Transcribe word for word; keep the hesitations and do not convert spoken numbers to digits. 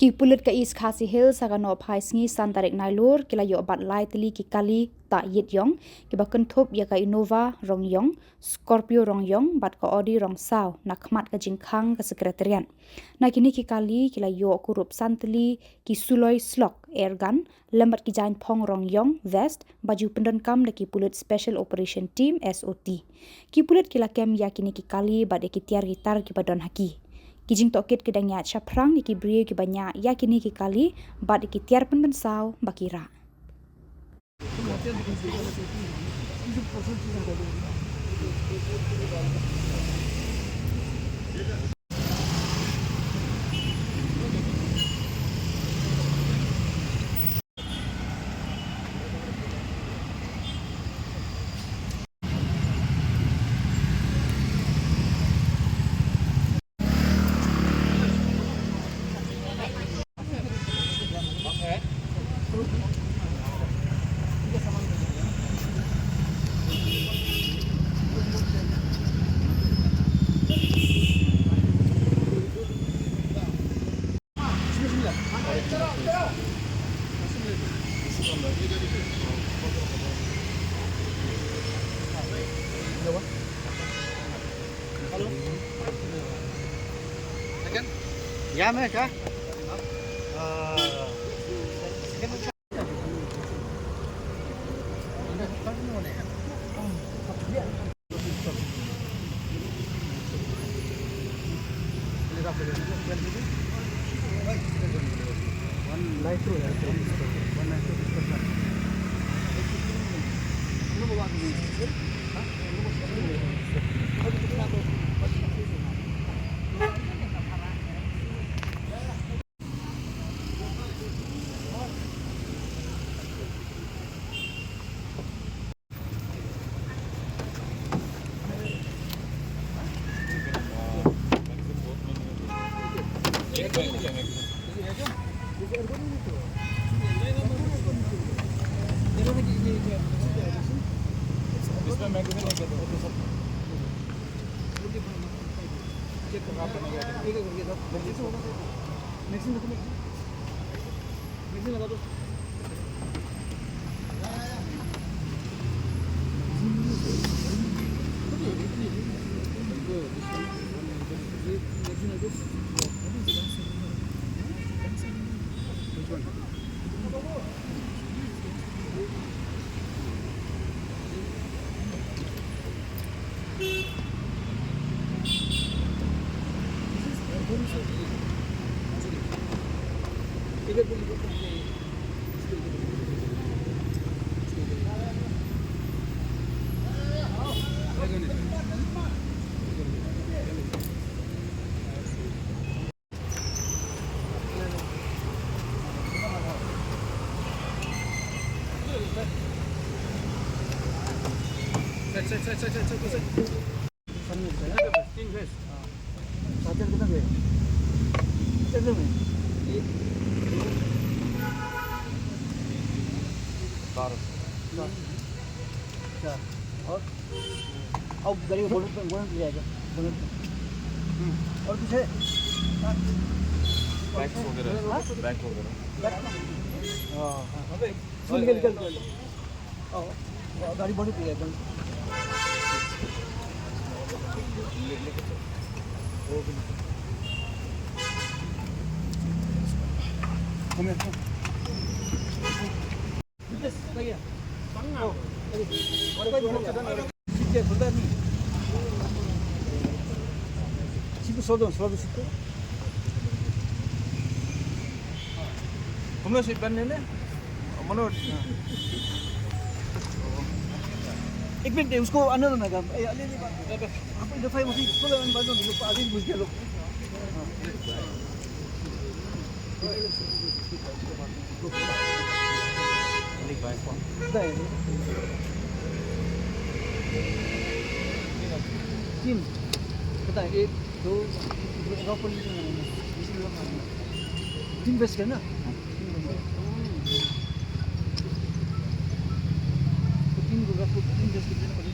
Ki pulit ka East Khasi Hills ha ka nohphai sngi san tarik Nailur ki la ïoh bat lai tylli ki kali tah ïit ïong kiba kynthup ïa ka Innova rong ïong, Scorpio rong ïong bad ka Audi rong saw na khmat ka jingkhang ka Secretariat. Na kine ki kali ki la ïoh kurup san tylli ki suloi slok, air gun, lem bad ki jaiñ phong rong ïong, vest, ba ju pyndonkam da ki pulit Special Operation Team, S O T. Ki pulit ki la kem ïa kine ki kali bad ïa ki tiar ki tar kiba don ha ki. Ki jingtohkit ki dang ïaid shaphrang ïa ki briew kiba ñiah ïa kine ki kali bad ïa ki tiar pynbynsaw ba ki rah. Hello. Second? Ya, मैं क्या? अह, second में क्या? चार। चार। और? अब गाड़ी का बोनट पे, बोनट पे जाएगा, बोनट पे। हम्म। और कुछ है? बैग्स वगैरह। हाँ? बैग्स वगैरह। बैग? हाँ, हाँ। सुन, निकल, निकल, निकल। आओ, गाड़ी बोनट पे जाएगा, बोनट पे। हमें तुम लोग सीट बंद है ना? मनोज। एक मिनट, उसको आने दो ना, काम। ए, अली, अली, बात। आप इधर फाइव, अभी, आगे घुस गया लोग। तीन। पता है, एक, दो, तीन, तीन वेस्ट है ना? तो तीन को रखो, तीन वेस्ट कितने पड़े?